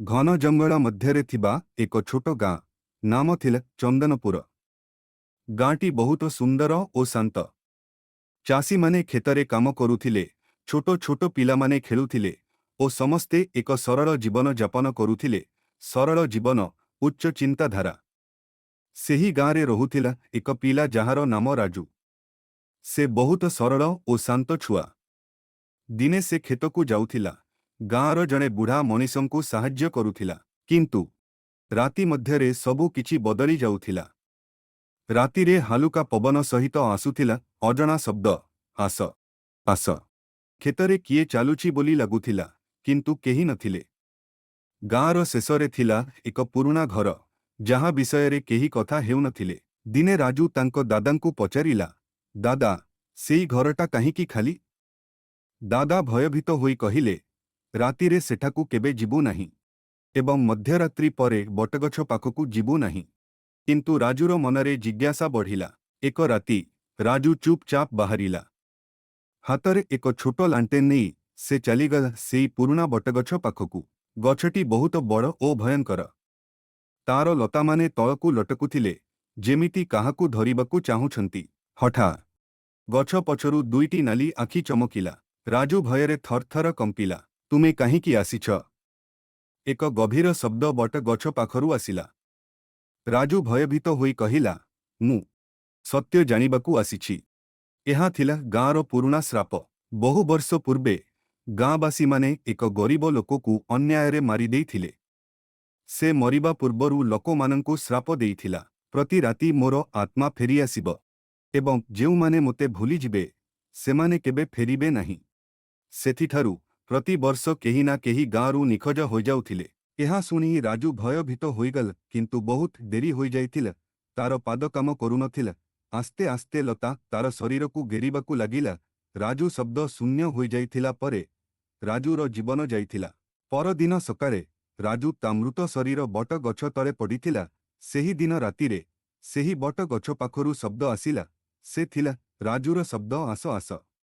ଘନ ଜଙ୍ଗଲ ମଧ୍ୟରେ ଥିବା ଏକ ଛୋଟ ଗାଁ, ନାମ ଥିଲା ଚନ୍ଦନପୁର। ଗାଁଟି ବହୁତ ସୁନ୍ଦର ଓ ଶାନ୍ତ। ଚାଷୀମାନେ କ୍ଷେତରେ କାମ କରୁଥିଲେ, ଛୋଟ ଛୋଟ ପିଲାମାନେ ଖେଳୁଥିଲେ ଓ ସମସ୍ତେ ଏକ ସରଳ ଜୀବନ ଯାପନ କରୁଥିଲେ। ସରଳ ଜୀବନ, ଉଚ୍ଚ ଚିନ୍ତାଧାରା। ସେହି ଗାଁରେ ରହୁଥିଲା ଏକ ପିଲା ଯାହାର ନାମ ରାଜୁ। ସେ ବହୁତ ସରଳ ଓ ଶାନ୍ତ ଛୁଆ। ଦିନେ ସେ କ୍ଷେତକୁ ଯାଉଥିଲା, ଗାଁର ଜଣେ ବୁଢ଼ା ମଣିଷଙ୍କୁ ସାହାଯ୍ୟ କରୁଥିଲା। କିନ୍ତୁ ରାତି ମଧ୍ୟରେ ସବୁ କିଛି ବଦଳି ଯାଉଥିଲା। ରାତିରେ ହାଲୁକା ପବନ ସହିତ ଆସୁଥିଲା ଅଜଣା ଶବ୍ଦ, ଆସ, ଆସ। କ୍ଷେତରେ କିଏ ଚାଲୁଛି ବୋଲି ଲାଗୁଥିଲା, କିନ୍ତୁ କେହି ନଥିଲେ। ଗାଁର ଶେଷରେ ଥିଲା ଏକ ପୁରୁଣା ଘର, ଯାହା ବିଷୟରେ କେହି କଥା ହେଉନଥିଲେ। ଦିନେ ରାଜୁ ତାଙ୍କ ଦାଦାଙ୍କୁ ପଚାରିଲା, "ଦାଦା, ସେଇ ଘରଟା କାହିଁକି ଖାଲି?" ଦାଦା ଭୟଭୀତ ହୋଇ କହିଲେ, "ରାତିରେ ସେଠାକୁ କେବେ ଯିବୁ ନାହିଁ ଏବଂ ମଧ୍ୟରାତ୍ରି ପରେ ବଟଗଛ ପାଖକୁ ଯିବୁ ନାହିଁ।" କିନ୍ତୁ ରାଜୁର ମନରେ ଜିଜ୍ଞାସା ବଢ଼ିଲା। ଏକ ରାତି ରାଜୁ ଚୁପଚାପ ବାହାରିଲା। ହାତରେ ଏକ ଛୋଟ ଲାଣ୍ଟେନ୍ ନେଇ ସେ ଚାଲିଗଲା ସେଇ ପୁରୁଣା ବଟଗଛ ପାଖକୁ। ଗଛଟି ବହୁତ ବଡ଼ ଓ ଭୟଙ୍କର। ତାର ଲତାମାନେ ତଳକୁ ଲଟକୁଥିଲେ, ଯେମିତି କାହାକୁ ଧରିବାକୁ ଚାହୁଁଛନ୍ତି। ହଠାତ୍ ଗଛ ପଛରୁ ଦୁଇଟି ନାଲି ଆଖି ଚମକିଲା। ରାଜୁ ଭୟରେ ଥରଥର କମ୍ପିଲା। "ତୁମେ କାହିଁକି ଆସିଛ?" ଏକ ଗଭୀର ଶବ୍ଦ ବଟ ଗଛ ପାଖରୁ ଆସିଲା। ରାଜୁ ଭୟଭୀତ ହୋଇ କହିଲା, "ମୁଁ ସତ୍ୟ ଜାଣିବାକୁ ଆସିଛି।" ଏହା ଥିଲା ଗାଁର ପୁରୁଣା ଶ୍ରାପ। ବହୁ ବର୍ଷ ପୂର୍ବେ ଗାଁବାସୀମାନେ ଏକ ଗରିବ ଲୋକକୁ ଅନ୍ୟାୟରେ ମାରିଦେଇଥିଲେ। ସେ ମରିବା ପୂର୍ବରୁ ଲୋକମାନଙ୍କୁ ଶ୍ରାପ ଦେଇଥିଲା, "ପ୍ରତି ରାତି ମୋର ଆତ୍ମା ଫେରିଆସିବ ଏବଂ ଯେଉଁମାନେ ମୋତେ ଭୁଲିଯିବେ, ସେମାନେ କେବେ ଫେରିବେ ନାହିଁ।" ସେଥିଠାରୁ ପ୍ରତିବର୍ଷ କେହି ନା କେହି ଗାଁରୁ ନିଖୋଜ ହୋଇଯାଉଥିଲେ। ଏହା ଶୁଣି ରାଜୁ ଭୟଭୀତ ହୋଇଗଲା, କିନ୍ତୁ ବହୁତ ଡେରି ହୋଇଯାଇଥିଲା। ତାର ପାଦ କାମ କରୁନଥିଲା। ଆସ୍ତେ ଆସ୍ତେ ଲତା ତାର ଶରୀରକୁ ଘେରିବାକୁ ଲାଗିଲା। ରାଜୁ ଶବ୍ଦ ଶୂନ୍ୟ ହୋଇଯାଇଥିଲା। ପରେ ରାଜୁର ଜୀବନ ଯାଇଥିଲା। ପରଦିନ ସକାଳେ ରାଜୁ ତା ମୃତ ଶରୀର ବଟ ଗଛ ତଳେ ପଡ଼ିଥିଲା। ସେହି ଦିନ ରାତିରେ ସେହି ବଟ ଗଛ ପାଖରୁ ଶବ୍ଦ ଆସିଲା। ସେ ଥିଲା ରାଜୁର ଶବ୍ଦ, "ଆସ, ଆସ।"